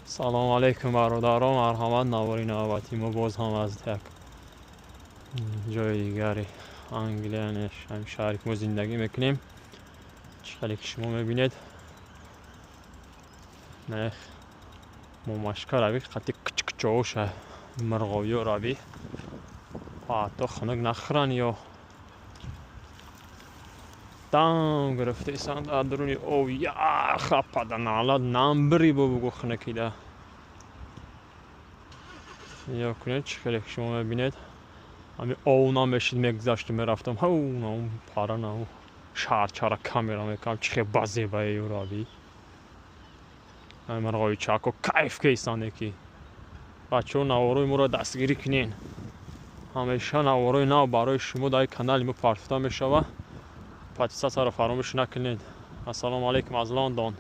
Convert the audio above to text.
Салому алейкум, бародарон, марҳамат. Навори навбати мо боз ҳам аз як ҷои дигари Англия, яъне ҳамин шаҳре ки мо зиндагӣ мекунем. Чӣ хеле ки шумо мебинед, нех момашка рави қати кучкучооша мирғовиё рави ҳатто хунук нахӯранд ё дам гирифтесанд дар дуруни об яха паданалат намбири бо бугу хунукида. Ё кунед, чӣ хеле ки шумо мебинед, ҳами ов намешид, мегузашту мерафтам, ҳав на пара на шаҳрчара камера мекардам, чӣ хел базебае юрави мирғови чако кайф кесанде ки. Бачаҳо, наворои моро дастгирӣ кунен. Ҳамеша наворои нав барои шумо дар канали мо партофта мешавад. Подписаться ро фаромӯш накунед. Ассалому алайкум аз Лондон.